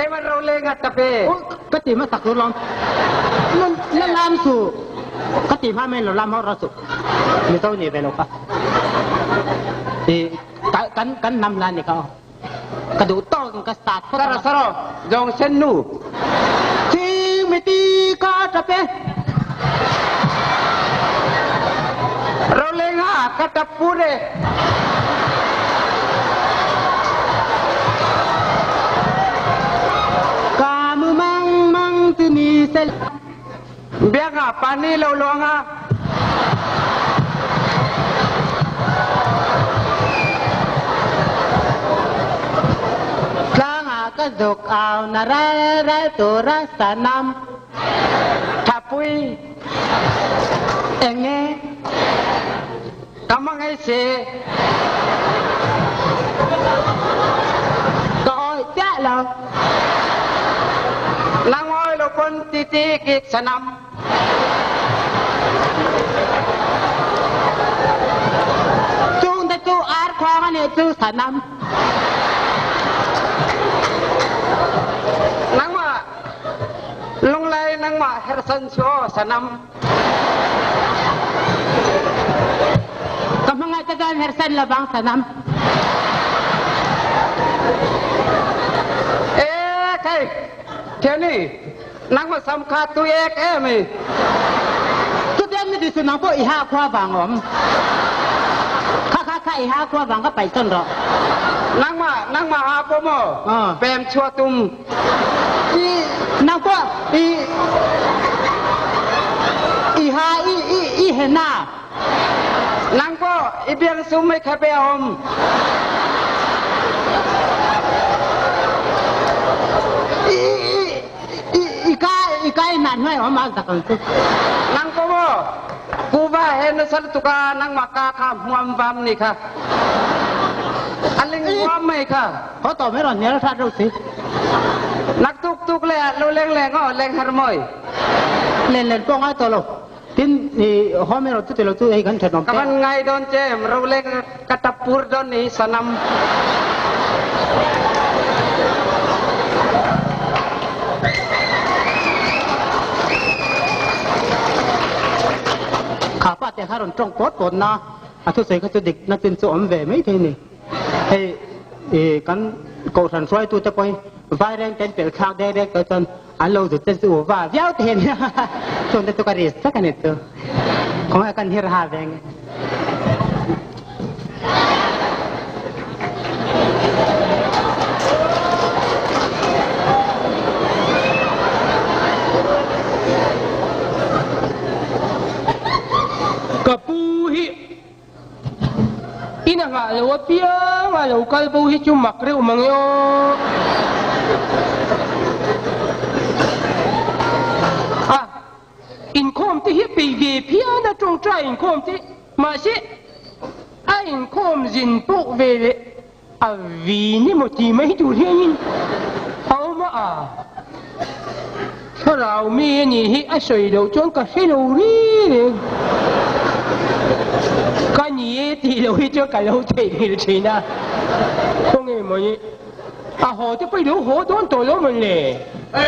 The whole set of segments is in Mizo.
Keimah roleng a tap e. Ka ti hmasak tur lawm. La lam su. Ka ti hma mai lo lam hawt rawh su. Mizo ni ve lo kha. I kan kan nam la ni kha aw. Ka duh tawk in ka start phawt Sara saro jong sen nu. Ching mi ti ka tap e. Roleng a ka tap pur e. Ka mu mang mang tu ni sel. Bianga pani lo luang a. Tlangah ka zuk au na ral ral tura sanam. Thapui. Eng nge? Ka hmangaih si. Ka awih chiah lo. Nang awih lo pawn titi kik sanam. Chung te chu ar khuang a nih chu sanam. Nangmah lunglai nangmah hersan chu aw sanam. Ka hmangaih te chuan hersan lovang sanam. Ee kai Kenny nangmah sam kha tui ek em i. Chutiang ni ti su nang pawh i ha khua vang awm. Kha kha kha i ha khua vang ka paih sawn rawh. Nangmah nangmah ha pawh maw pem chhuah tum. I nang pawh i i ha i i i henna. Nang pawh i biang sum mei kha pe a awm. I i i i ka i ka i nat hnuai awm a zak ang chu. Nang pawh maw kuva he na sal tuk a nangmah ka kha hmuam vam ni kha. A ling hmuam mai kha. Haw tawh mai rawn hnial hrat reuh si. Naktuk tuk le ah lo leng leng aw leng har mawi. Len len pawh ngai tawh lo. Tin i haw mai rawn chuti lo chu hei kan thenawm Ka te. van ngai dawn che em ro leng ka tap pur dawn ni sanam. Kha pa te kha rawn tawng pawt pawt na a thusawi kha chu dik na chin chu awm ve mai thei ni. Hei i kan kohhran hruaitute pawh hi vaireng ten pelh thlak dek dek tawh chuan an lo zut che chu va viau te hian chuan te chu ka risk vek a ni chu. Khawngaih kan hir ha ve nge. Ka pu hi In a nghah lo apiang a lo kal bo hi chu mak reuh mang e aw. A, inkhawm te hi a peih ve phian a tawngtai inkhawm te, mahse a inkhawm zin pawh ve leh a vin emaw ti mai tur hianin a awm a, a thlarau mi a nih hi a sawi loh chuan ka hre lo reng reng. Ka ni e tih loh hi chuan ka lo theihnghilh thin a, khawnge maw ni a haw te pawh i lo haw dawn tawh lo mawn le? E,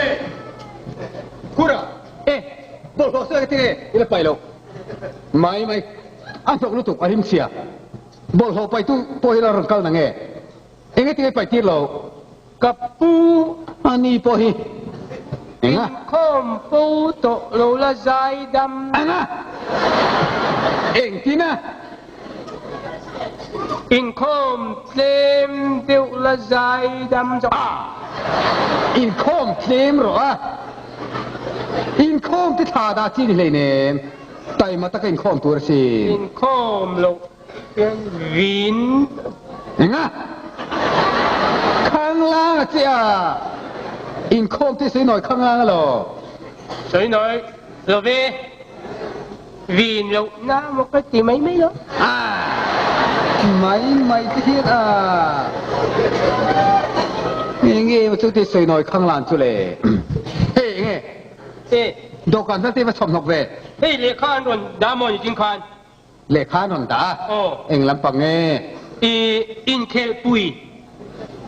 Kura, E, bawlhhlawh sawi ka ti nge i la pai lo mai mai, a hnawk lutuk a him chhia. Bawlhhlawh paitu pawh hi la rawn kal na nge? Enge tinge paih tir lo? Ka pu a ni pawh hi enga? Inkhawm fo tawh lo la zai dam. Enga? Engtin a? Inkhawm tlem deuh la zai dam zawk. A! Inkhawm tlem rawh a! Inkhawm te thla dah chi ni hleinem. Taima taka inkhawm tur a si. Inkhawm loh hian vin. Enga? Khanglang a che a. Inkhawm te sawi nawi khanglang a lo. Sawi nawi lo ve. Vin loh na maw ka ti mai mai lo. A mai mai te hian a. Enge maw chu ti sawi nawi khanglang chu le. Hei enge? E. Dawhkan hmel te va chhawm hnawk ve. Hei lehkha an rawn dah maw nitin khan? Lehkha an rawn dah a? Aw. Eng lampang nge? I inkhelhpui.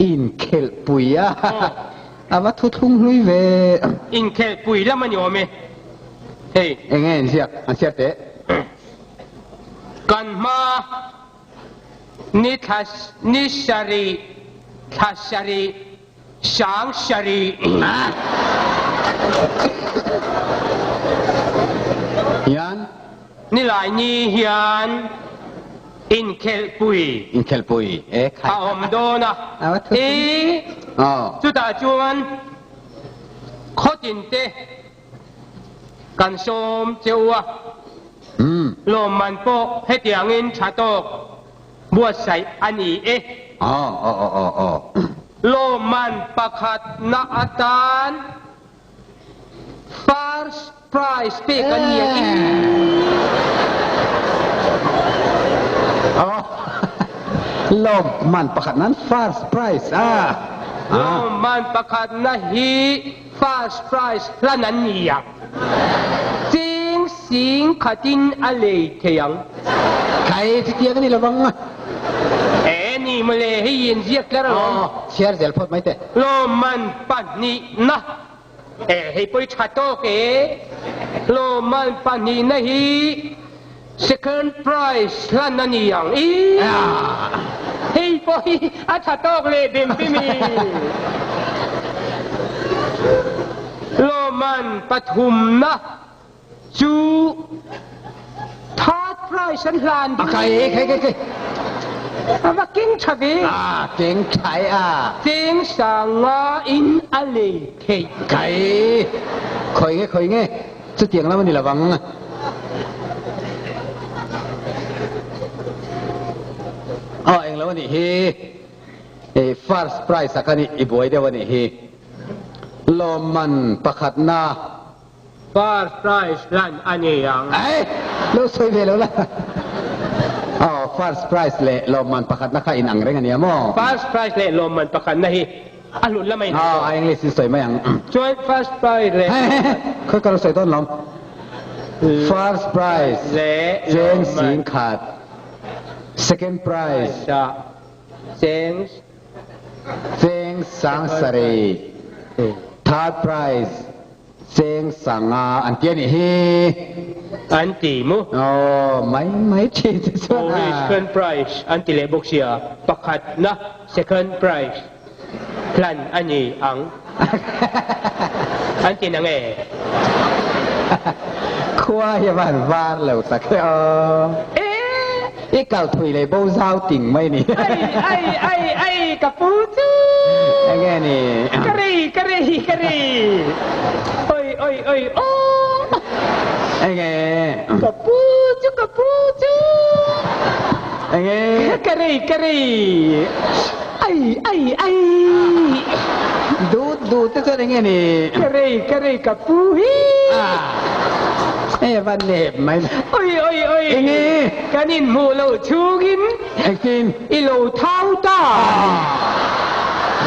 Inkhelhpui a? Aw. A va thuthlung hlui ve. Inkhelhpui lam a ni awm e. Hei. Enge in ziak an chhiar teh. Kan hma ni thla ni sarih thla sarih sang sarih. Hian. Nilai ni hian inkhelhpui. Inkhelhpui e khai. A awm dawn a. I chutah chuan khawtin te kan sawm che u a. Lawmman pawh hetiangin tha tawk buatsaih a ni e. Lawmman pakhatna atan First prize pek an ni ang Oh, lawmman pakhat nan first prize a. Lawmman pakhat na hi first prize hlan an ni ang. Cheng sing khatin a lei thei ang. Khai chutiang a ni lovang. E ni mawle hei in ziak tlar alawm. Oh, chhiar zel phawt mai teh. Lawmman pahnihna E hei pawh i tha tawk e. Lawmman pahnihna hi second prize hlan a ni ang i. Hei pawh hi a tha tawk leh bem bem i. Lawmman pathumna chu third prize an hlan ding. Kai kai kai kai. A va keng tha ve. A keng tha e a. Cheng sanga in a lei theih. Kai khoi nge khoi nge chutiang lam a ni lovang. Aw englo a nih hi. First prize a ka nih i buai deuh a nih hi. Lawmman pakhatna. First prize hlan a ni ang. Ai, lo sawi ve lo la. Aw, first prize leh lawmman pakhatna kha in ang reng a nia maw? First prize leh lawmman pakhatna hi a hlut la mai ang. Aw, a English in sawi mai ang. Chuan first prize leh. Hei, hei, hei, khawi ka lo sawi dawn lawm. First prize leh cheng singkhat, second prize cheng cheng sangsarih, third prize Cheng sanga an ti a nih hi. An ti mu. Aw, mai mai thin che chuan a. Aw, second prize an ti leh bawk sia. Pakhatna second prize hlan a ni ang. An ti nang e. Khua hi a van var lo tak e aw. E! I kal thui leh bo zau ting mai ni. Ai, ai, ai, ai, ka pu chu! Enge ni? Ka rei, ka rei, ka rei! Oi, oi, oi, aw! Enge? Ka pu chu, ka pu chu! Enge? Ka rei, ka rei! Ai, ai, ai! Dut, dut te chuan enge ni? Ka rei, ka rei, ka pu hi! E va nep mai. Oi, oi, oi! Enge? Kan inhmuh loh chhungin. Engtin? I lo thau ta.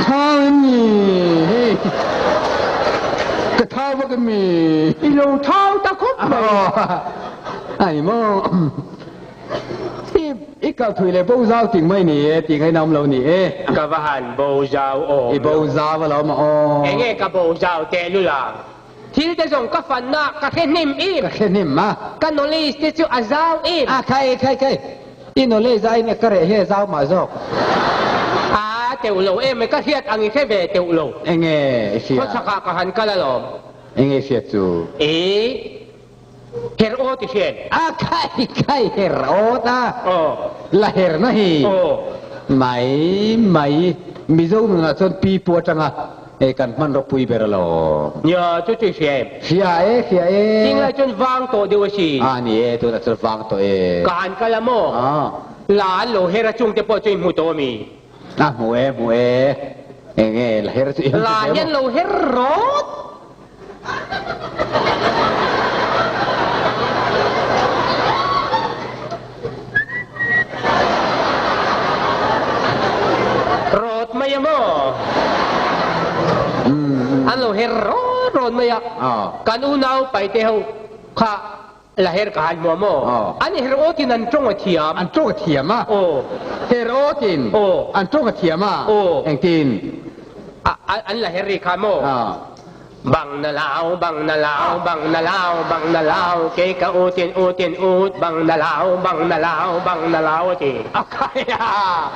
Thau em ni? Hei. Ka thau vak em mi? I lo thau ta khawp mai. Ai maw. I i kal thui leh bo zau ting mai ni e tih ngaihna awm lo ni e. Ka va han bo zau awm lo. I bo zau a lo maw aw. Enge ka bo zau teh lul ang? Thil te zawng ka fanna ka hre hnem em? Ka hre hnem a. Ka knowledge te chu a zau em? A khai khai khai. I knowledge aiin ka reh hi a zau mah zawk. A teuh lo em ka hriat ang i hre ve teuh lo. Enge i hria? Khawchhakah ka han kal alawm. Enge i hriat chu? I her aw ti hriat. A khai khai her aw ta. Aw. La her na hi. Aw. Mai mai Mizo nunah chuan pi pu atanga Hei kan hmanraw pui ber a lo. Nia, chu chu i hria em? Hria e, hria e. Tinglai chuan vang tawh deuh a si. A ni e, tunah chuan vang tawh e. Ka han kal a maw? A. La an lo her a chung te pawh chu i hmu tawh a mi? A hmu e, hmu e. Enge la her chu i hmu La tawh hian lo her rawt. Rawt mai a maw? An lo her rawt rawt mai a. Kan unau paite ho kha la her ka han hmu a maw? An her awtin an tawng a thiam. An tawng a thiam a? Aw. Her awtin an tawng a thiam a? Aw. Engtin? An la her rih kha maw? Bang na lau, bang na lau, bang na lau, bang na lau, kei ka ut in ut in ut, bang na lau, bang na lau, bang na lau a ti. A khai a,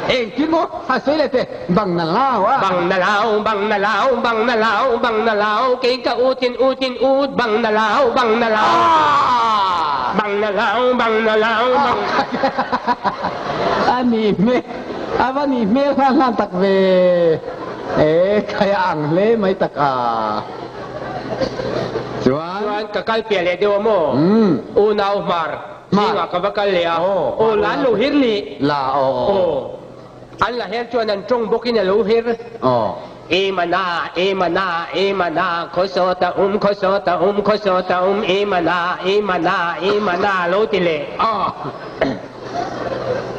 engtin maw han sawi leh teh, bang na lau a. Bang na lau, bang na lau, bang na lau, bang na lau, kei ka ut in ut in ut, bang na lau, bang na lau, bang na lau, bang na lau, bang. A nih hmel, a va nih hmel hlan hlan tak ve. E khai a ang hle mai tak a. Chuan. Chuan ka kal piah leh deuh a maw? Umm. Unau hmar zingah ka va kal leh a. Aw la an lo her leh. La aw aw. Aw. An la her chuan an tawng bawkin a lo her. Aw. E mana, e mana, e mana, khaw saw ta um, khaw saw ta um, khaw saw ta um, e mana, e mana, e mana a lo ti leh. Aw.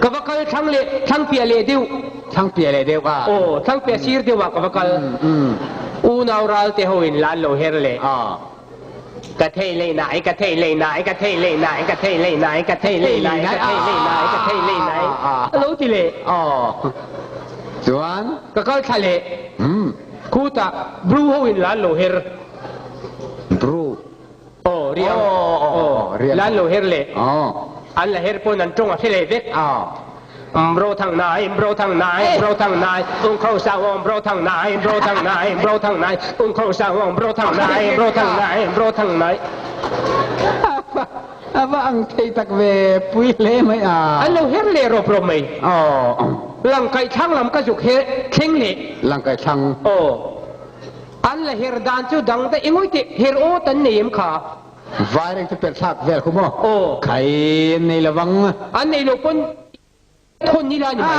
Ka va kal thlang leh, thlang piah leh deuh. Thlang piah leh deuh a. Aw, thlang piah sir deuh ah ka va kal. Unau ral te ho in la an lo her leh. Ka thei lei nai, ka thei lei nai, ka thei lei nai, ka thei lei nai, ka thei lei nai, ka thei lei nai, ka thei lei nai. A lo ti leh. Aw. Chuan. Ka kal thla leh. Khutah Bru ho in la an lo her. Bru. Aw, riang. Aw, la an lo her leh. An la her pawn an tawng a hre leh vek. Bro thang nai, bro thang nai, bro thang nai, ung kho sa wong, bro thang nai, bro thang nai, bro thang nai, ung kho sa wong, bro thang nai, bro thang nai, bro thang nai. A va ang thei tak ve, pui hle mai a. An lo her leh rawp rawp mai. Aw. Langkaih thlang lam ka zuk her thleng leh. Langkaih thlang. Aw. An la her dan chu dang daih engawi teh her awt an nei em kha? Vaireng chu per thlak vel khu maw? Aw. Khai an nei lo vang. An nei lo pawn thawn ila ni mai.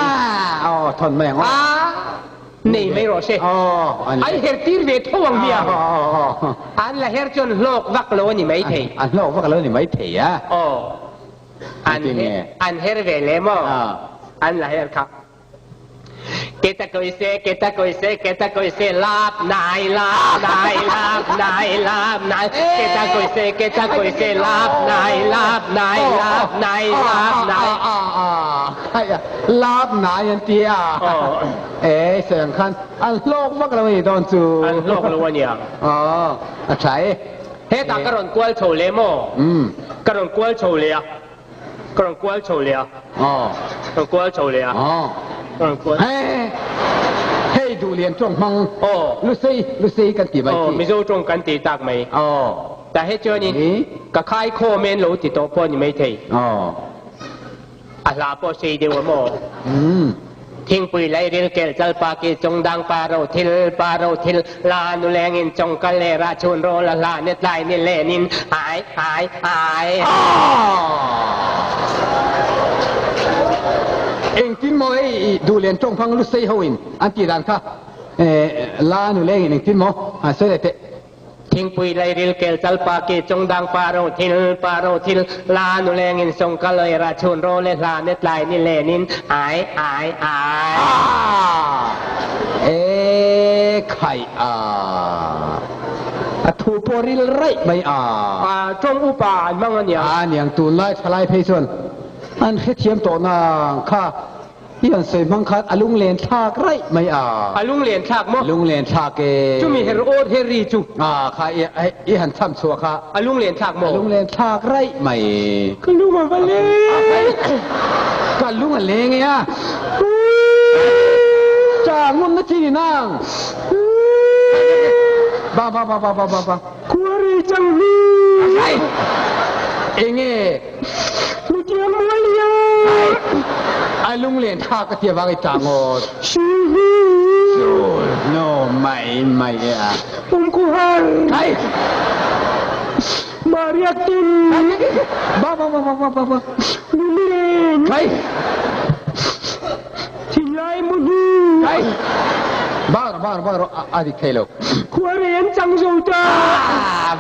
Aw thawn mai ang aw. Aa nei mai rawh se. Aw an her tir ve tho ang hiang. Aw. An la her chuan hlawk vak lo a ni mai thei. An hlawk vak lo a ni mai thei a. Aw. An her ve le maw? An la her kha. Keta koise, keta koise, keta koise, lap nai, lap nai, lap nai, lap nai. Keta koise, keta koise, lap nai, lap nai, lap nai, lap nai. Lap nai an ti a. E sawi ang khan an hlawk vak lo a ni dawn chu. An hlawk lo a nia. Aw, a tha e. Hetah ka rawn kual chho leh maw? Ka rawn kual chho leh a. Ka rawn kual chho leh a. Aw. Ka rawn kual chho leh a. Aw. Ka rawn kual. Hei, hei duhlian tawng hmang. Aw. Lusei, Lusei kan ti mai chi. Aw, Mizo tawng kan ti tak mai. Aw. Tah he chuanin ka khai khawm en lo ti tawh pawh ni maithei. Aw. A hla pawh sei deuh a maw? Umm. Thingpui lairil kel chal pa ki chung dang pa ro thil pa ro thil la nu leng in chong kal le ra chun ro la hla ni tlai ni len in ai ai ai. Engtin maw hei duhlian tawng hmang lusei ho in an tih dan kha la nu leng in engtin maw han sawi leh teh. Thingpui lairil kel chal pa ki chung dang pa ro thil pa ro thil la nu leng in song ka loi ra chun ro le hla ne tlai ni len in ai ai ai. E khai a a thu pawh ril raih mai a. A tawng upa an hmang a nia. A niang tunlai thalai phei chuan an hrethiam tawh nang kha. I han sawi hmang khan a lunglen thlak raih mai a. A lunglen thlak maw? Lunglen thlak e. Chumi her awt her ri chu. A kha i han cham chhuah kha. A lunglen thlak maw? A lunglen thlak raih mai. Ka lung a va leng. Ka lung a leng e a. Cha ngun na chi ni nang. Ba ba ba ba ba ba ba. Khuari chang hi. Enge. Nutiang mualia. A lunglen thlak a ti avang i tang awt. Suhi. Sul no mai mai e a. Pumkuhar. Ai. Mariak tin. Ba ba ba ba ba ba ba. Lunglen. Ai. Thinlai muhi. Ai. Ba ba ba ro a dik thei lo. Khuari an chang zo ta.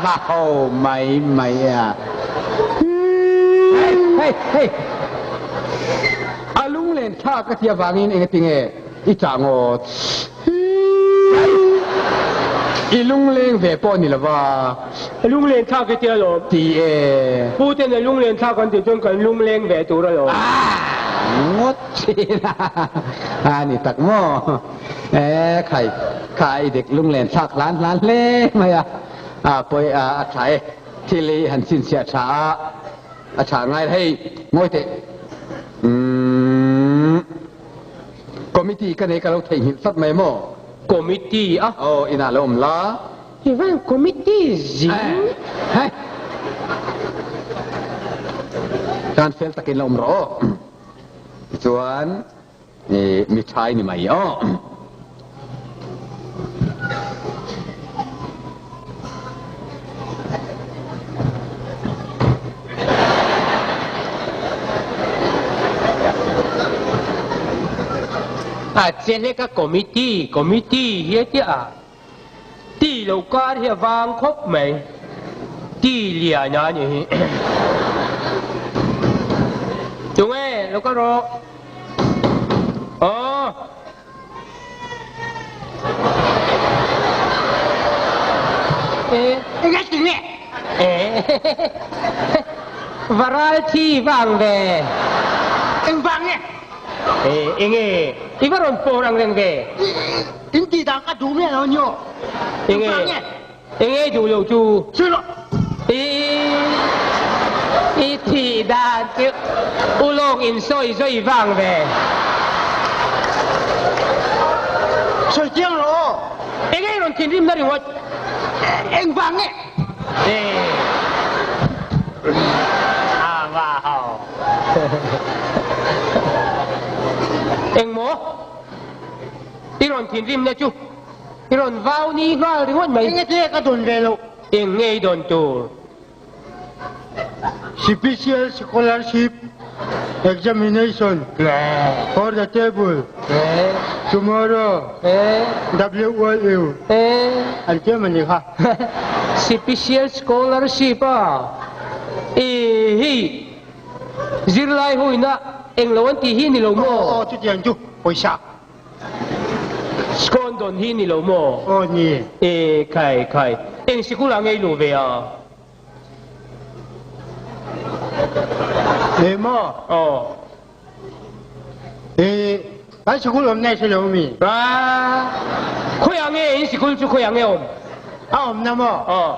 Va ho mai mai e a. Hei hei a lunglen thlak a ti avangin engatinge i chah ngawt? I lungleng ve pawh ni lova. A lunglen thlak i ti alawm. Ti e. Pu ten a lunglen thlak an tih chuan kan lungleng ve tur alawm. Ngawt thin a, a ni tak maw? E khai, kha i dik lunglen thlak hlan hlan hle mai a, a pawi a a tha e, thil hi han chhinchhiah tha a, a tha ngai hei ngawi teh. Umm committee ka nei ka lo theihnghilh tlat mai maw? Committee a? Aw inah lo awm la. Ivan committee zing. Hei. Kan fel takin la awm rawh aw. Tichuan mi tha i ni mai aw. A cheleka committee committee hi a tia a. Ti lo kar hi a vang khawp mai. Ti lian a ni hi. Tunge lo kal rawh. Aw. E. Enge tinge? E. Varal thi vang ve. Eng vang nge? E, enge i va rawn pawr ang reng ve. In tih dan ka duh miah lo ni aw. Enge enge i duh lo chu? Sawi rawh. I i thih dan chu ulawk in sawi zawi vang ve. Sawi chiang rawh aw. Enge i rawn thinrim na ringawt? Eng vang nge? E a va ho. Engmaw? I rawn thinrimna chu i rawn vau ni nghal ringawt mai. Enge te ka dawn ve loh? Eng nge i dawn tur? Special Scholarship Examination for the table tomorrow WOU an tia mawni kha. Special Scholarship a i hi Zirlai huina englo an tih hi ni lo maw? Aw chutiang chu pawisa. Scone dawn hi ni lo maw? Aw ni. E khai khai, eng sikul ah ngei luh ve a? E maw? Aw. E kan sikul awm nai hre lo mi? A khawiah nge in sikul chu khawiah nge awm? A awmna maw? Aw.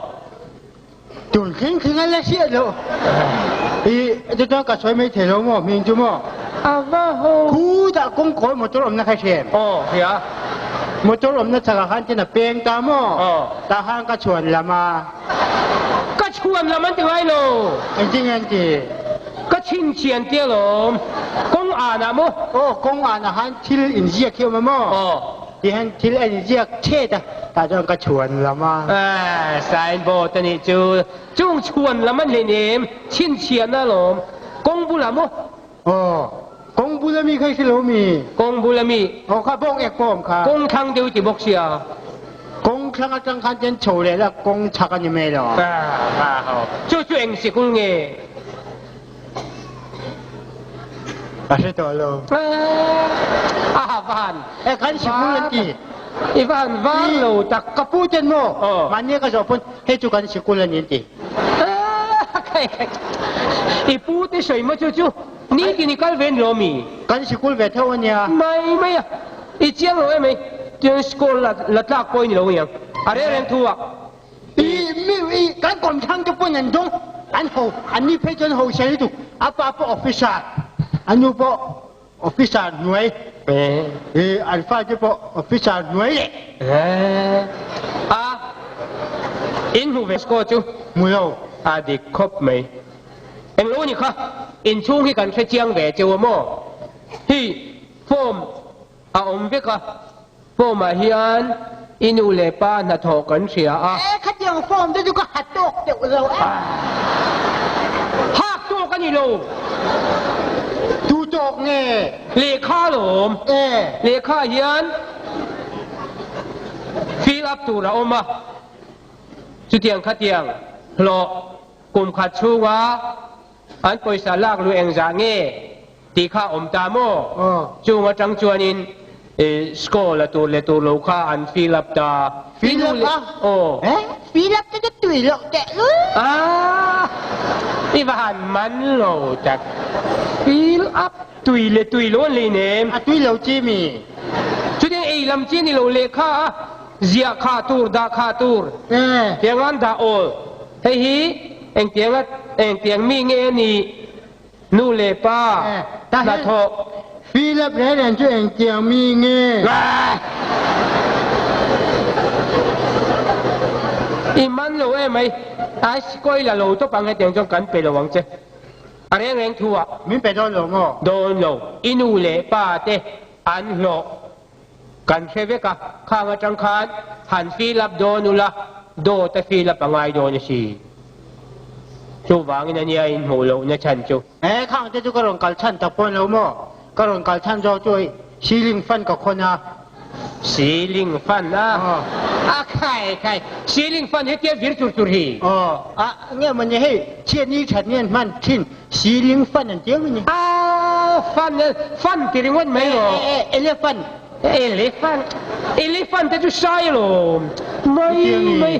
Tun thleng thleng a la hriat loh. I chuchuan ka sawi mai thei lo maw hming chu maw? A va ho. Khutah kawngkawi motor awmna kha hria em? Aw hria. Motor awmna chakah khan ten a peng ta maw? Aw. Tah khan ka chhuan lam a. Ka chhuan lam an ti ngai lo. Engtin nge an ti? Ka chhinchhian tia lawm. Kawng anah maw? Aw kawng anah khan thil inziak hi a awm a maw? Aw. Tihian thil a inziak thet a, tah chuan ka chhuan lam a. Aaa, signboard a nih chu. Chung chhuan lam a hlen em? Chhinchhiahna alawm. Kawng bulah maw? Aw, kawng bula mi kha i hre lo mi? Kawng bula mi. Aw kha bawng ek pawh awm kha. Kawng thlang deuh i ti bawk sia. Kawng thlang atang khan chuan chho leh la kawng chhak a ni mai lo. Aaa, aw. Chu chu eng sikul nge? A hre tawh lo. A van. E kan sikul an ti. I van van lo tak. Ka pu ten maw? Mahni ka zawh pawn hei chu kan sikul a ni an ti. I pu te sawi maw chu chu nitin i kal ve ni lo mi? Kan sikul ve theuh a nia. Mai mai a. I chiang lo em ai. Tiang school la tlak pawh i ni lo ang. A reng reng thu ah. I mi i kan kawmthlang te pawn an dawng an ho an ni phei chuan ho sel lutuk a pa pawh officer a nu pawh officer hnuai i an fa te pawh officer hnuai leh a in hmu ve score chu hmu lo a dik khawp mai englo ni kha inchhung hi kan hre chiang ve cheu a maw hi form A awm vek a, form ah hian i nu leh pa hnathawh kan hria a. E, khatiang form te chu ka ha tawk deuh lo e. Hak tawk a ni lo. Tu tawk nge? Lehkha alawm. E. Lehkha ah hian fill up tur a awm a, chutiang khatiang hlawh kum khat chhunga an pawisa lak luh engzah nge? Tih kha awm ta maw? Chung atang chuanin score la tur leh tur lo kha an fill up ta. Fill up a? Aw. Eh? Fill up te chu tui loh teh lul. Ah! I va han man lo tak. Fill up tui leh tui lo an lei nem. A tui lo chi mi. Chutiang ei lam chi ni lo lehkha a ziah khah tur dah khah tur. Tiang an dah awl. Hei hi engtianga engtiang mi nge a nih nu leh pa hnathawh. Fill up reng reng chu engtiang mi nge? I man lo emai. Ai sikawih la lo tawp ang hetiang chuan kan pe lo ang che. A reng reng thu ah. Min pe dawn lo maw? Dawn lo. I nu leh pa te an hlawh kan hre vek a, khang atang khan han fill up dawn ula, dawt a fill up a ngai dawn a si. Chuvangin a nia in hmuh lohna chhan chu. He khang te chu ka rawn kal chhan tak pawh lo maw? Ka rawn kal chhan zawk chu ceiling fan ka khawn a. Ceiling fan a? A khai khai, ceiling fan hetia vir chur chur hi. Aw, a nge maw ni hei, chhiat ni that nge an hman thin, ceiling fan an tia ni. A fan fan ti ringawt mai rawh. E, e, elephant. Elephant, elephant te chu sai alawm. Mai mai.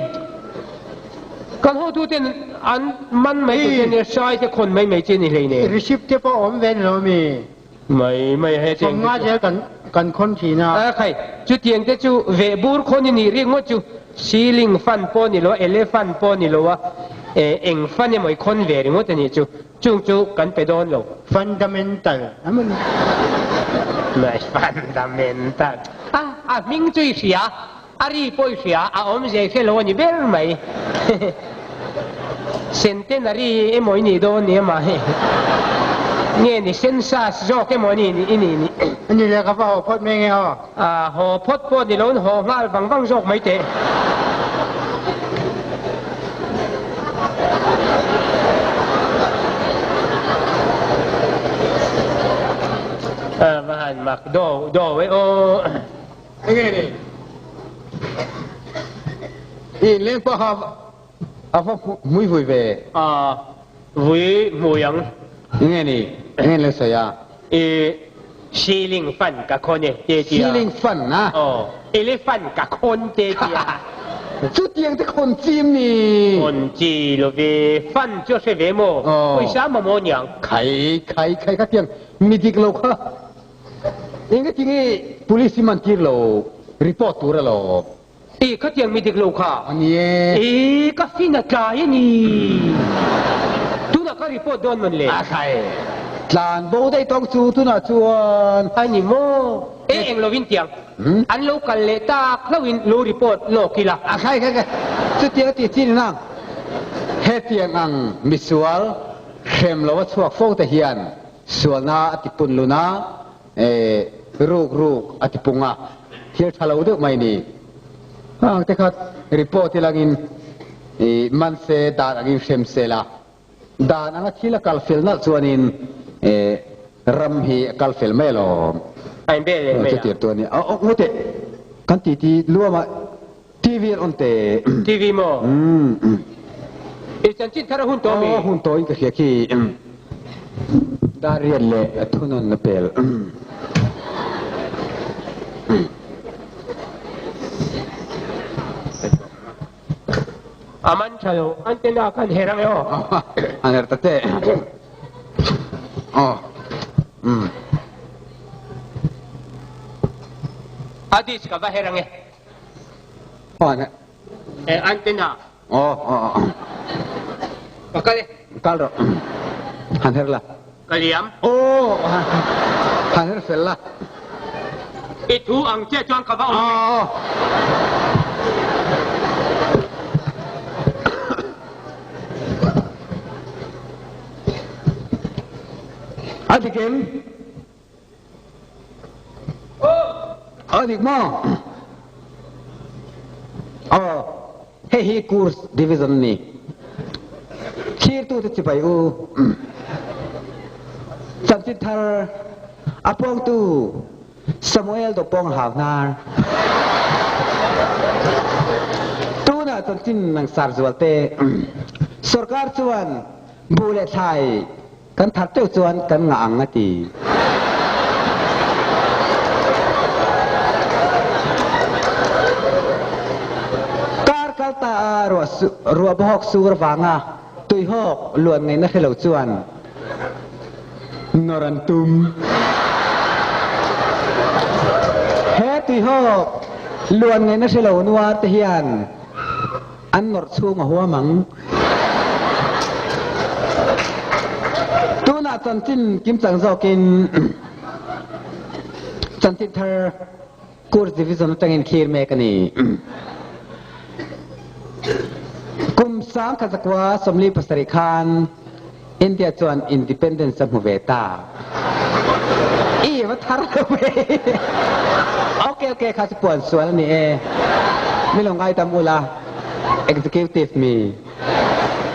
Kan hotuten an man mai tur che nia, sai te khawn mai mai che ni hlei nen. Receipt te pawh awm ve ni lo mi? Mai mai he tiang te chu. Sawmnga zel kan kan khawn thin a. A khai, chutiang te chu veh bur khawn i nih rik ngawt chu ceiling fan pawh ni lo a, elephant pawh ni lo a, eng fan emaw i khawn ve ringawt a nih chu. Chung chu kan pe dawn lo. Fundamental a maw ni? Mai fundamental. A, a hming chu i hria. A ri pawh i hria, a awmzia i hre lo a ni ber mai. Centenary emaw i nih dawn ni emaw hei. Nge ni census zawk emaw i nih i nih ni. A ni le, ka va haw phawt mai nge aw. A haw phawt pawh ni loin haw nghal vang vang zawk mai teh. A va han mak do do e aw. Enge ni? I inleng paha a va hmui vui ve. A vui hmui ang. Enge ni? Enge ni sawi a? I ceiling fan ka khawn e te tia. Ceiling fan a? Aw, elephant ka khawn te tia. Chutiang te khawn chim ni? Khawn chi lo ve, fan chu a hre ve maw? Pawisa mamawh niang. Khai khai khai kha tiang mi dik lo kha. Engati nge police hi man tir lo report tur alawm. I khatiang mi dik lo kha. A ni e. I ka fin a tlai a ni. Tunah ka report dawn man le. A khai. Tlan bo daih tawng chu tunah chuan. A ni maw? E eng lovin tiang. An lo kal leh tak hlauhin lo report lawk ila. A khai khai khai. Chutiang a tih chin nang. Hetiang ang misual hrem lo a chhuak fo te hian Sualna a ti pun lun a, ruk ruk a ti pung a, thil tha lo deuh mai ni. Hang te kha report ilangin man se dan angin hrem se la, dan anga thil a kal fel nalh chuanin ram hi a kal fel mai alawm. A inbel leh mai a. Chutir tu a ni. Aw ngawi teh, kan titi luamah TV an on te. TV maw? I chanchin thar a hun tawh mi? Aw hun tawh in ka hria khi. Dar riat leh a thunawn a pel. A man tha lo, antenna khan her ang e aw. An her ta che. Aw. A dish ka va her ang e. Antenna. Aw aw. Ka kal e. Kal rawh. Han her la. Ka liam. Aw han her fel la. I thu ang chiah chuan ka va awm e. Aw. A dik em? A dik maw? Aw, hei hi course division a ni. Thlirtute chibai u. Chanchin thar a puangtu Samuel Dopawng hau hnar. Tunah chanchin langsar zualte sorkar chuan buh leh thlai Kan thar teuh chuan kan ngah ang a ti. Kar kal ta a ruah bawhawk sur avanga tuihawk luan ngaihna hre lo chuan Nawr an tum. He tuihawk luan ngaihna hre lo nuar te hian an nawrh chhung a huam ang. Tunah chanchin kimchang zawkin chanchin thar Course Division atangin thlir mek a ni. Kum 1947 khan India chuan Independence a hmu ve ta. I va thar lo ve. Okay, okay, kha chu puan sual a ni e. Mi lo ngaidam ula, Executive mi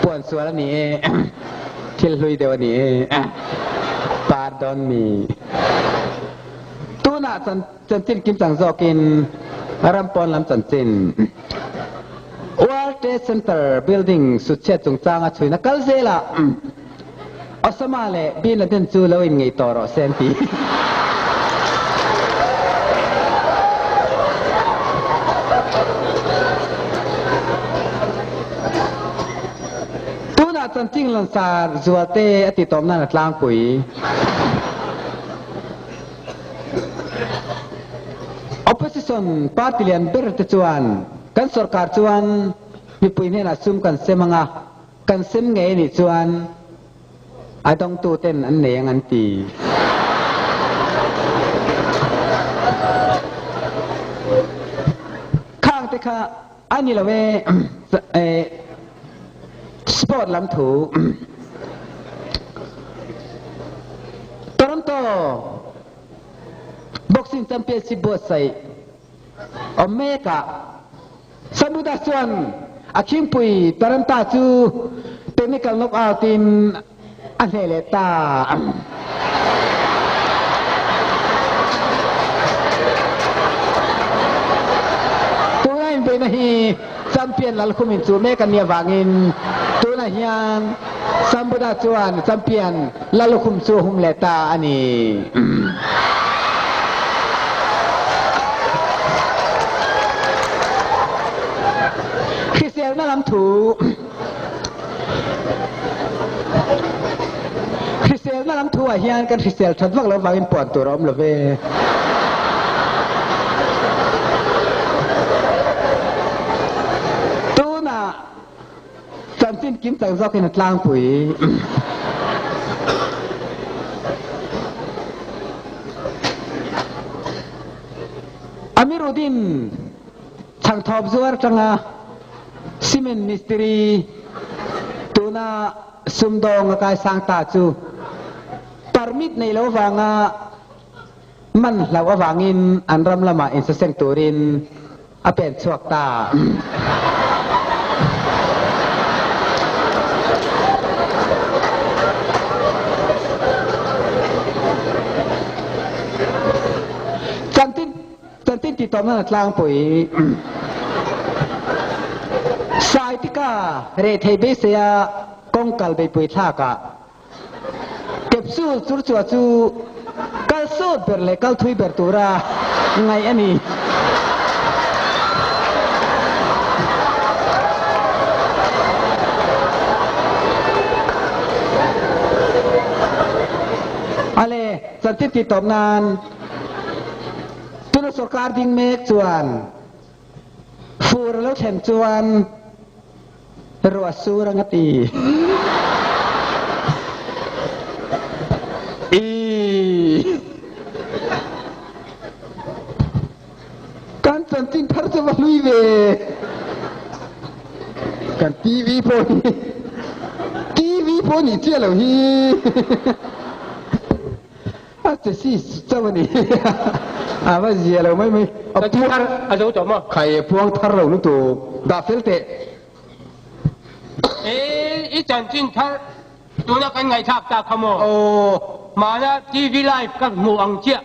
puan sual a ni e. Thil hlui deuh a ni e. Pardon me. Tunah chanchin kimchang zawkin ram pawn lam chanchin World Trade Center building sutchhiat chungchanga chhuina kal zelah Osama leh Bin Laden chu lo inngei tawh rawh se an ti. Tunah chanchin lansar zualte a titawm nan a tlangpui. Opposition party lian ber te chuan kan sorkar chuan mipui hnenah sum kan sem anga, kan sem ngei anih chuan a dawngtu ten an nei ang an ti. Khang te kha a ni lo e, sport lam thu. Toronto Boxing Championship buatsaih awm mekah Samuda chuan a khingpui Taranta chu technical knockout in a hneh leh ta. Tuna inbeihna hi champion Lalkhum inchuh mek a nih avangin tunah hian Sambuda chuan champion Lalkhum chu a hum leh ta a ni. Hriselna lam thu. Hriselna lam thu ah hian kan hrisel that vak lo vangin puan tur a awm lo ve. Tunah chanchin kim chang zawkin a tlangpui. Amiruddin Chhangthawp zuar atanga cement mistiri tuna sumdawng a kaisang ta chu permit nei lo vanga man hlauh avangin an ram lamah insaseng turin a pen chhuak ta. Chanchin tih tawp nan a tlangpui. Sai tika rehthei beiseia kawng kal beipui thlakah capsule churchua chu kal sawt ber leh kal thui ber tura ngaih a ni. Ale, chanchin tih tawp nan Tuna sorkar ding mek chuan fur a lo thlen chuan ruah sur ang a ti. Ii. Kan chanchin thar chu va hlui ve. Kan TV pawh hi TV pawh nih chiah lo hi. A che si chauh a ni. A va zia lo mai mai. A puang a zo tawh maw? Khai e puang thar lo lutuk. Dah fel teh. E i chanchin thar tuna kan ngaihthlak tak kha maw? Aw. Hmana TV live ka hmuh ang chiah.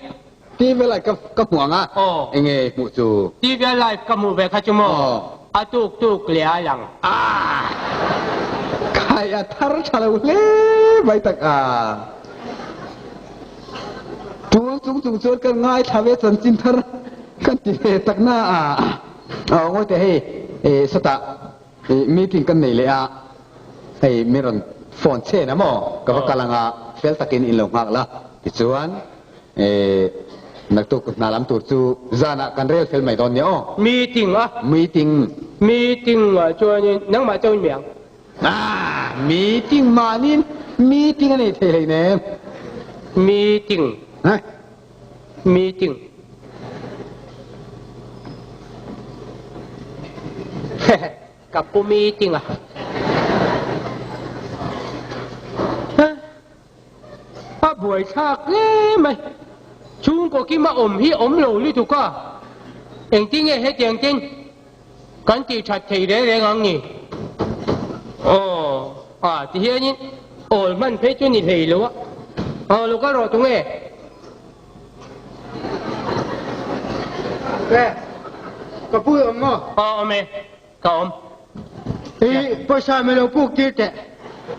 TV live ka ka hmuh ang a? Aw. Enge hmuh chu? TV live ka hmuh ve kha chu maw? Aw. A tuk tuk leh a lang. Ah! Khai a thar tha lo hle mai tak a. Tul chung chung chuan kan ngaithla ve chanchin thar kan ti ve tak na a. Aw ngawi teh hei e sawtah meeting kan nei leh a hei min rawn phone chhen a maw ka va kal ang a. fel takin in lo nghak la, tichuan naktuk hna lam tur chu zanah kan rel fel mai dawn nia aw. Meeting a? Meeting. Meeting ah chuanin nangmah chauhin mi ang? Ah, meeting mahniin meeting a nei thei hleinem. Meeting. Hah? Meeting. Ka pu meeting a. A buai thlak hle mai. Chhungkaw kima awm hi awm lo lutuk a. Engtin nge hetiang ten kan tih that thei reng reng ang ni? Aw, a ti hianin awl hman phei chu ni hlei lo a. Aw, lo kal rawh tunge? E, ka pu i awm maw? Aw, awm e, ka awm. I pawisa mi lo puk tir teh.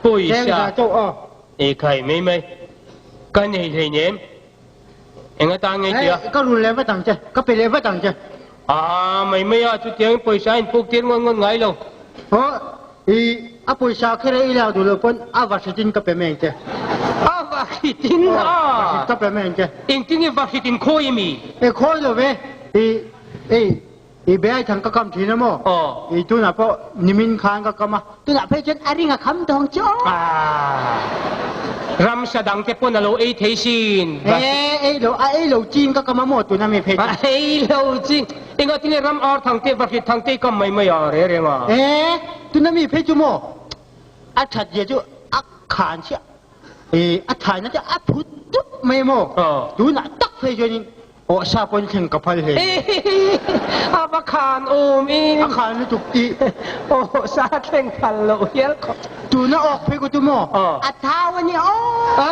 Pawisa? Lengza chauh aw. E khai mai mai, ka nei hleinem. Eng atan nge tia? E, ka run leh vat ang che, ka pe leh vat ang che. Aa, mai mai a, chutiangin pawisa a inpuk tir ngawt ngawt ngai lo. Aw, i, a pawisa kher e i lak duh loh pawn a vahritin ka pe mai ang che. A vahritin a? Aw, vahrit ka pe mai ang che. Engtin nge vahritin khawi ami? E, khawi lo ve, i, ei, i be ai thang ka kam thin a maw? Aw. I, tunah pawh nimin khan ka kam a, tunah phei chuan a ring a kham tawng che aw. Aa, ramsa dang te pawn a lo ei thei sin. E, ei lo, a ei lo chin ka kam a maw tuna mi phei chu? A ei lo chin. Engah tinge ram ar thang te, vahrit thang te i kam mai mai a reng reng a? E, tuna mi phei chu maw? A that zia chu a khan chiah. E, a thaina chu a phut dup mai maw? Aw. Tunah tak phei chuanin Aw sa pawn thleng ka phal hle. A va khan awm in. A khan lutuk tih. Aw sa thleng phal loh hial khawp. Tuna awk phei ko tu maw? Aw. A thau a ni aw. A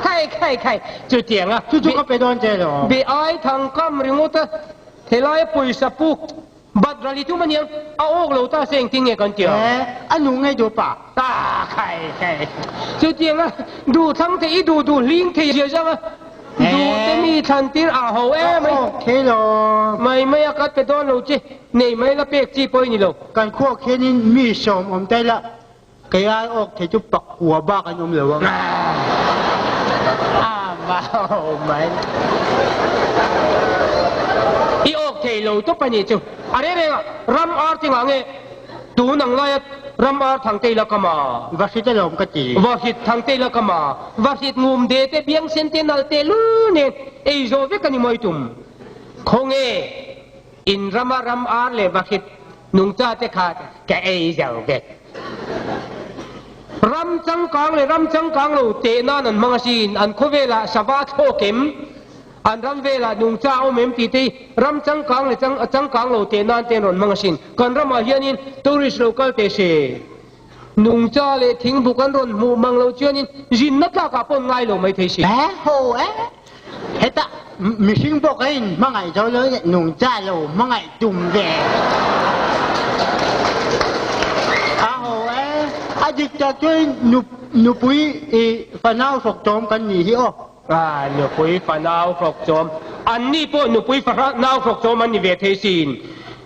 khai khai khai chutiang a. Chu chu ka pe dawn che lo. Be ai thang kam ringawt a helai pawisa puk bat rali tum aniang a awk lo ta se engtin nge kan ti ang. E a nu ngei duh pa. A khai khai chutiang a duh thlang thei i duh duh hling thei zia zang a duh te mi thlan tir a ho em mai. Ka awk thei lo. Mai mai a kat pe dawn lo che nei mai la pek chi pawh i ni lo. Kan khuak hianin mi sawm awm ta ila kei ai awk thei chu pakua bak an awm lo ang. A va ho mai. I awk thei lo tawp a nih chu. A reng reng a ram ar chungah nge Tun ang laia ram ar thang te ila ka ma. Va hrit alawm ka ti. Va hrit thang te ila ka ma. Va hrit ngum de te biang sen te nal te lul nen ei zawh vek a ni mawi tum. Khawnge in rama ram ar leh va hrit nungcha te kha ka ei zo vek. Ram changkang leh ram changkang lo teh nan an hmang asin, an khawvelah sava thlawk em? An ram velah nungcha a awm em tih te hi ram changkang leh changkang lo teh nan te an rawn hmang asin. Kan ramah hianin tourist lo kal teh se. Nungcha leh thingbuk an rawn hmuh mang lo chuanin zinna tlakah pawh an ngai lo mai thei si. E ho e, hetah mihring pawh ka in hmangaih zo lo leh nungcha lo hmangaih tum ve. A ho e, a dik tak chuan nupui i fanau hrawk tawm kan nih hi aw. A nupui fanau hrawk chawm, anni pawh nupui fanau hrawk chawm an ni ve thei sin.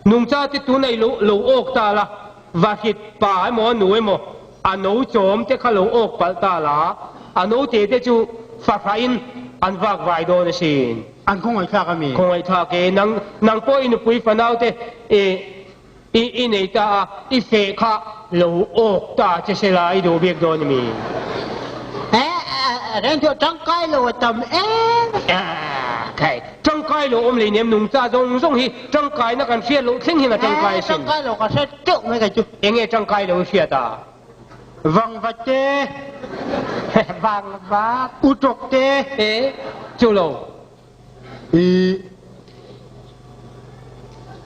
Nungcha te tun ei lo lo awk ta la, vahrit pa emaw a nu emaw a no chawm te kha lo awk palh ta la, a no te te chu fahrahin an vak vai dawn asin. An khawngaihthlak a mi? Khawngaihthlak e, nang nang pawh i nupui fanau te i i nei ta a, i feh kha lo awk ta che se la i duh bik dawn a mi? Eh, reng chu tangkai lo a tam em. Ah, khai, tangkai lo awm lei nem nungcha zawng zawng hi tangkaina kan hriat loh thleng hian a tangkai asin. Eh, tangkai lo ka hre teuh mai kei chu. Enge tangkai lo i hriat a? Vangvat te. Vangvat. Utawk te. Eh, chu lo. I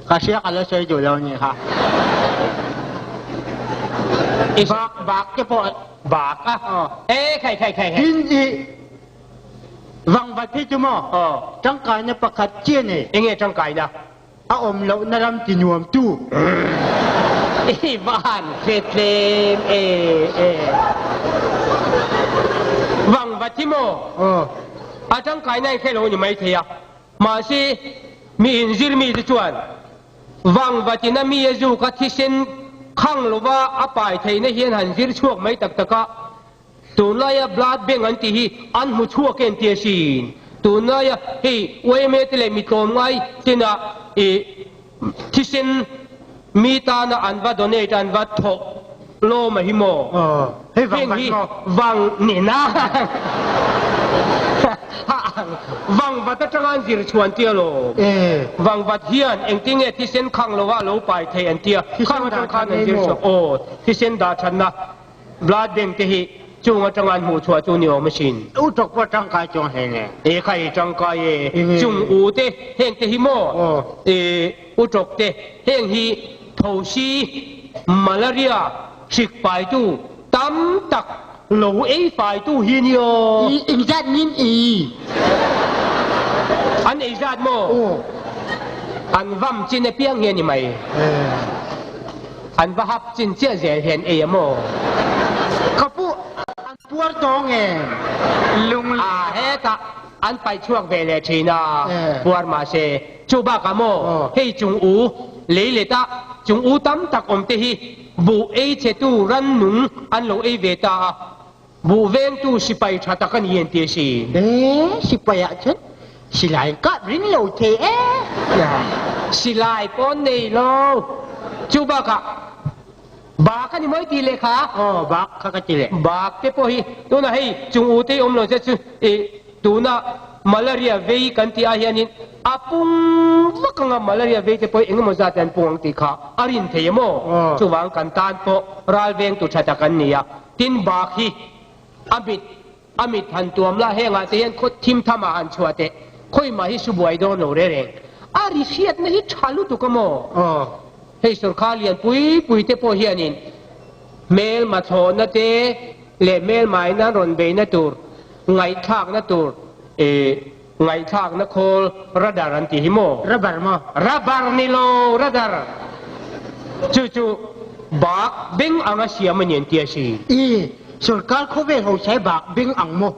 ka hria ka la sawi duh lo ni kha. I bak bak te pawh bak a. E khai khai khai khai. Tin i vangvat hi chu maw? Aw. Tangkaina pakhat chiah nei. Enge tangkaina? A awm lohna ram ti nuam tu. I van hre tlem e e. Vangvat hi maw? Aw. A tangkaina i hre lo ni maithei a. Mahse, mi inzir mi te chuan Vangvatin a mi a zuk a thisen khang lova a pai theihna hian han zir chhuak mai tak tak a. Tunlaia blood bank an tih hi an hmu chhuak em tih a hrin. Tunlaia hei yma te leh mi tlawmngai tina ih thisen mi tana an va donate an va thawh lawm a hi maw? Hei vang Heng vat hi maw? vang nena vang vat atanga an zir chhuan tia lawm. Vang vat hian engtinge thisen khang lova a lo pai thei an tia, Thisen khang atang dah khan that an nei zir maw? chhuak aw thisen dah thatna. Blood bank te hi chung atanga an hmuh chhuah chu ni awm asin. U tawk pawh tangkai chuang hle nge. E khai tangkai e, chung u te heng te hi maw? E u tawk te heng hi thosi, malaria, hrik paitu tam tak lo ei faitu hi ni aw. I engzat min ei? An ei zat maw? An vam chin apiang hi a ni mai. An va hap chin chiah zel hian ei a maw? Ka pu, an puar tawng em? Lung A hetah an paih chhuak ve leh thin a, puar mah se. Chu bakah maw, hei chung u lei let a, chung u tam tak awm te hi buh ei chhetu rannung an lo ei ve ta a, buh vengtu sipai tha tak a ni en ti a si. E, sipai ah chuan silai kap ring lo thei e. Silai pawn nei lo. Chu bakah bak a ni mawi tih leh kha. Aw, bak kha ka ti leh. Bak te pawh hi tunah hei chung u te hi awm lo se chu i tuna malaria vei kan tih ah hianin a pung vak anga malaria vei te pawh hi engemaw zat an pung ang tih kha a rin thei em aw. Chuvang kan tan pawh ral vengtu tha tak an ni a. Tin bak hi a mit a mit han tuam la hengah te hian khaw thim tham ah han chhuah teh khawi mah hi su buai dawn lo reng reng a ri hriatna hi tha lutuk a maw? Hei sorkar lian pui pui te pawh hianin hmelma thlawhna te leh hmelma in an rawn beihna tur ngaihthlakna tur ih ngaihthlakna khawl radar an tih hi maw? Rubber maw? Rubber ni lo radar chu chu bak beng anga siam a ni an ti a si. I sorkar khawvel ho sai bak beng ang maw?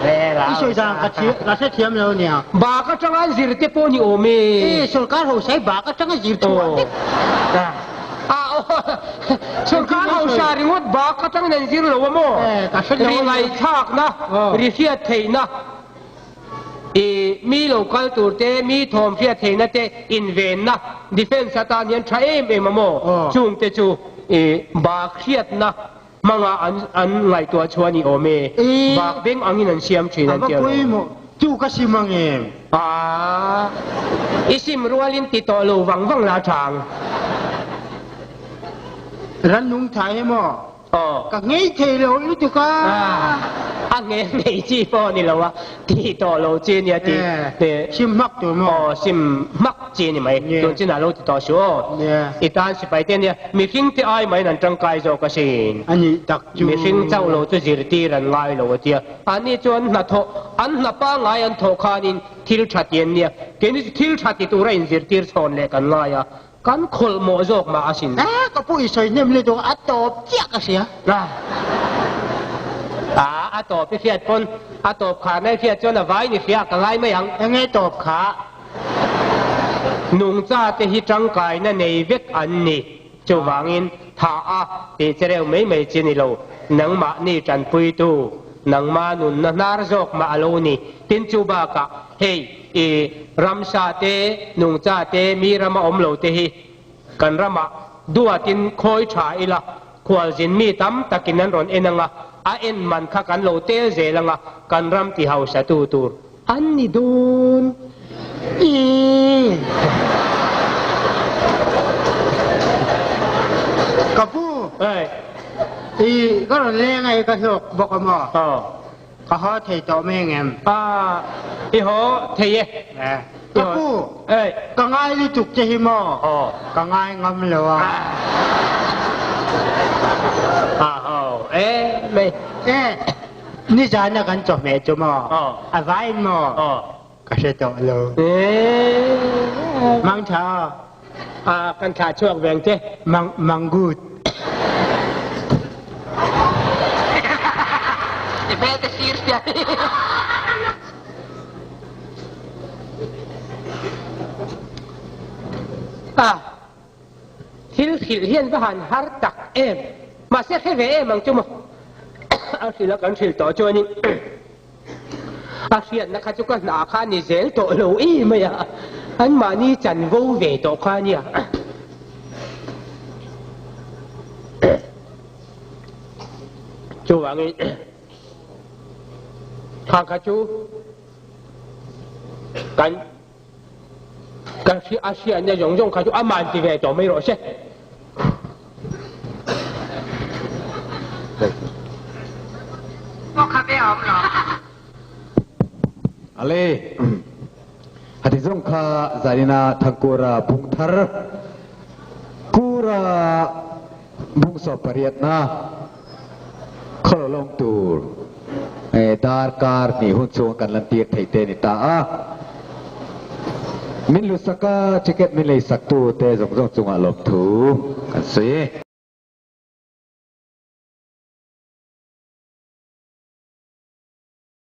I sawi dan ka ka hrethiam lo nia. Bak atanga an zir te pawh ni awm e. I sorkar ho sai bak atanga zir thu ah vek. Sorkar hausa ringawt bak atangin an zir lo a maw? Ri ngaihthlakna, ri hriat theihna, i mi lo kal tur te, mi thawm hriat theihna te invenna, defence atan hian tha em em a maw? Chung te chu i bak hriatna hmanga an an ngaihtuah chhuah a ni awm e. Bak beng angin an siam thin an ti A va pawimawh tu ka sim ang em? Aa, i sim rualin ti tawh lo vang vang la tha ang. Rannung tha em aw? Aw. Ka ngei thei lo lutuk a. A nge ngei chi pawh a ni lo a, ti tawh lo chi ania ti. Sim hmak tur maw? Aw, sim hmak chi a ni mai. Tun chinah lo ti tawh suh aw. I tan sipai te ania, mihring te ai maiin an tangkai zawk asin. A nih tak chu. Mihring chauh lo chu zirtir an ngai lo a tia. Anni chu an hnathawh, an hna pangngai an thawh khanin thil tha ti an nia. Keini chu thil tha ti tura inzirtir chhawn leh kan ngai a. Kan khawlh mawh zawk mah asin. A, ka pu i sawi hnem lutuk a tawp chiah ka hria. A, a tawp i hriat pawn a tawp kharna i hriat chuan a vain i hria ka ngai mai ang. Enge tawp kha? Nungcha te hi tangkaina nei vek an ni. Chuvangin tha a tih che reuh mai mai chi ni lo. Nangmahni tanpuitu, nangma nunna hnar zawk mah a lo ni. Tin chu bakah hei i ramsa te, nungcha te, mi rama awm lo te hi kan ramah duatin khawi tha ila, khualzin mi tam takin an rawn en anga, a en man kha kan lo tel zel anga, kan ram ti hausa tu tur an ni dawn. I Ka pu, i ka rawn leng a i ka hlawk bawk a maw? Ka haw thei tawh mai angem? A, i haw thei e. Ka pu, ka ngai lutuk che hi maw? Ka ngai ngam lo a. A haw e mai. E, nizana kan chawhmeh chu maw? A vain maw? Ka hre tawh lo. Mangtha. A, kan thlah chhuak veng che. Mang, manggut. I hmel te sir sia. A, thil hrilh hian va han har tak em. Mahse hre ve em ang chu maw. a hrilh a kan hrilh tawh chuanin a hriatna kha chu ka hna kha a ni zel tawh lo em mai a, anmahni chanvo ve tawh kha a nia. Chuvangin khang kha chu kan Kan hria a hriatna zawng zawng kha chu aman ti ve tawh mai rawh se. Ale hati zawng kha zanina Thangkura bung thar kura bung sawm pariatna khawlo lawng tur darkar hnih hun chhung kan lantir theih te a ni ta a. Min hlusak a, ticket min leisak tu te zawng zawng chungah lawmthu kan sawi.